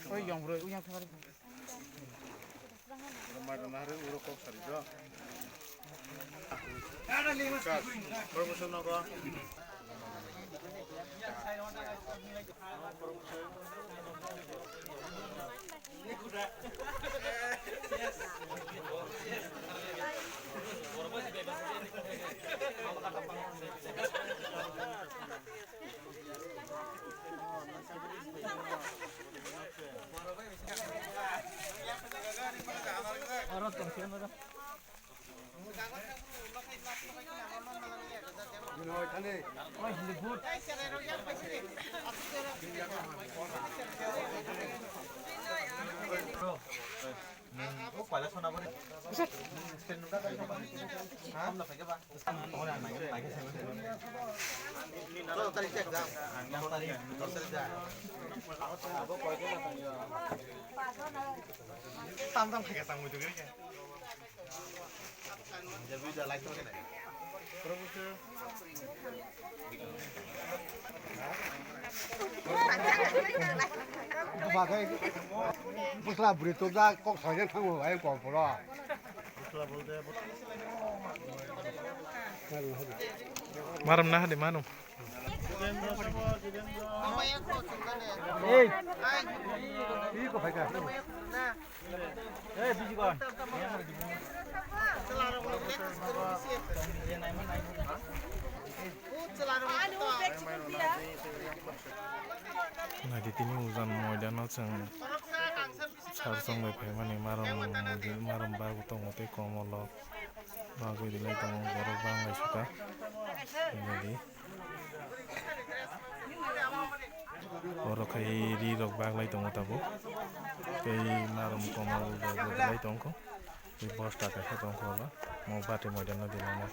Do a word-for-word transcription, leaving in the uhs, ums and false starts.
Oi, yang bro, yang thari. Mai rana hari uro kok sari do. Promotion nogo. Tam tam khaika tangwi tongwi khe. Bagwi bwsla bwrwi tubjak kok saijak thango hai kok phuru. Maram na hadi manu. Ei. Iko phaika. Naidi tini ujan moidano chwng sar chongbai phaimani marom, marom bago tongo tei komolo bagwi rilai tongo borok banglai suka. Naidi. Oro khai ri rok baglai tongo tabuk. Tei marom komo bo belai tongkho. Tei bosta kaisa tongkho oro. Mo bati moidano dilana.